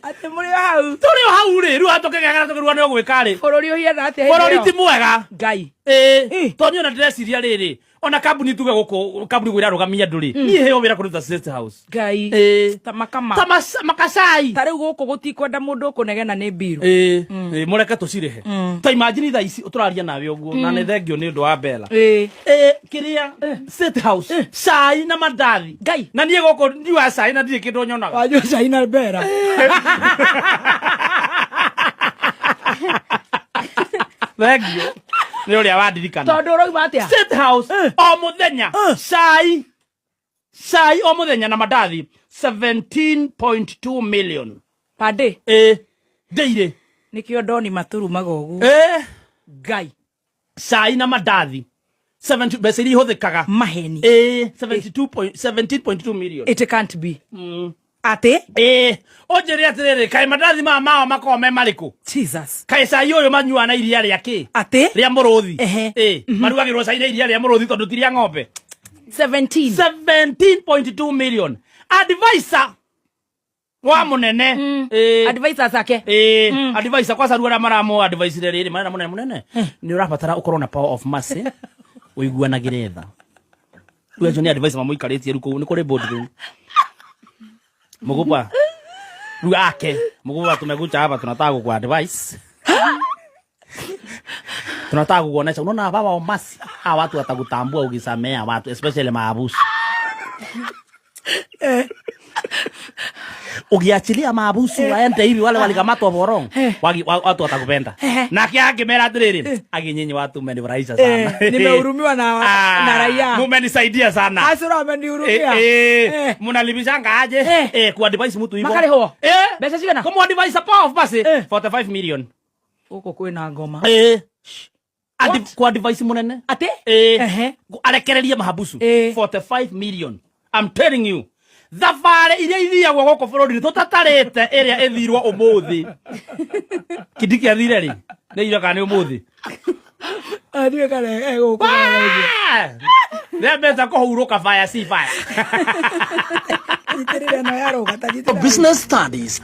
Atĩ mũrĩ o hau. Tũrĩ o hau rĩ, rĩu hatũkĩgegera tũkĩrua nĩ ũgwĩka rĩ. Bũrũri ũhiana atĩa hĩndĩ Bũrũri ĩyo? ti mwega. Ngai. Ĩĩ. Ĩ. Tondũ niĩ ona ndĩreciria rĩrĩ, ona kambuni tuge gũkũ kambuni gwĩra rũgamia andũ rĩ, niĩ heo wĩra kũruta State House. Ngai. Ĩĩ. Ta makama. Ta makacai. Ta rĩu gũkũ gũtikwenda mũndũ ũkũnegena nĩ mbiru. Ĩĩ. Ĩĩ, mũreke tũcirĩhe. Ta imagine thaa ici tũraria nawe ũguo na nĩ thengio nĩ ũndũ wa Bella. Ĩĩ. Ĩĩ, kĩrĩa State House cai na mandathi. Ngai. Na niĩ gũkũ nyuaga cai na ndirĩ kĩndũ nyonaga. Wanyua cai na mbera. Thengio nĩ ũrĩa wandirikana. Tondũ ũrauma atĩa? State House o mũthenya cai cai o mũthenya na mandathi 17.2 million. Pande. Ĩĩ, ndĩirĩ. Nĩkĩo ndoni maturumaga ũguo. Ĩĩ. Ngai. Cai na mandathi 70 mbeca iria ihũthĩkaga. Maheni. Ĩĩ, 72.17.2 million. It can't be. Atĩ? Ĩĩ, ũnjĩre atĩrĩrĩ, kaĩ mandathi maya mao makoragwo me marĩkũ? Jesus. Kaĩ cai ũyũ manyuaga na iria rĩa kĩ? Atĩ? Rĩa mũrũthi. Ehe. Ĩĩ, marugagĩrwo cai na iria rĩa mũrũthi tondũ ti rĩa ng'ombe. 17. 17.2 million. Advisor wa munene. Ĩĩ. Advisors ake. Ĩĩ, advisor kwanza rĩu arĩa maramũ advice rĩrĩ marera mũnene mũnene nĩ ũrabatara ũkorwo na power of mercy ũiguanagĩre tha. Rĩu acio nĩ advice mamũikarĩtie rĩu kũu nĩ kũrĩ board room. Mũgũpa rĩu ake mũgũpa tumekuja hapa tunataka kuku advice, tunataka kukuonesha, unaona baba wa mercy, hawa watu watakutambua ukisamea watu, especially maabusu. Ukiachilia maabusu waende hivi, wale walikamatwa borong, watu watakupenda. Nake akimera atiriri, akinyinyi watu mmenifurahisha sana. Eh, nimehurumiwa na raia. Mumenisaidia sana. Acio amenihurumia. Eh, eh, munalipishanga aje? Eh. Eh, kuadvise mtu hivyo. Makarĩhwo? Eh. Mbeca cigana? Kumuadvise power of mercy Eh. 45 million. Gũkũ kwĩna ngoma. Eh. Kuadvise munene. Atĩ? Eh. Ehe. Arekererie mahabusu. Eh. 45 million. I'm telling you. Thabarĩ iria ithiagwo gũkũ bũrũri-inĩ tũtatarĩte ĩrĩa ĩthirwo ũmũthĩ. Kindiki athire rĩ? Nĩ ira kana nĩ ũmũthĩ? Athiĩ kana egũkũ. Ah! Nĩambĩte kũhurũka fire si fire. Nyitĩrĩra ĩno ya rũgata, nyitĩrĩra. Business studies.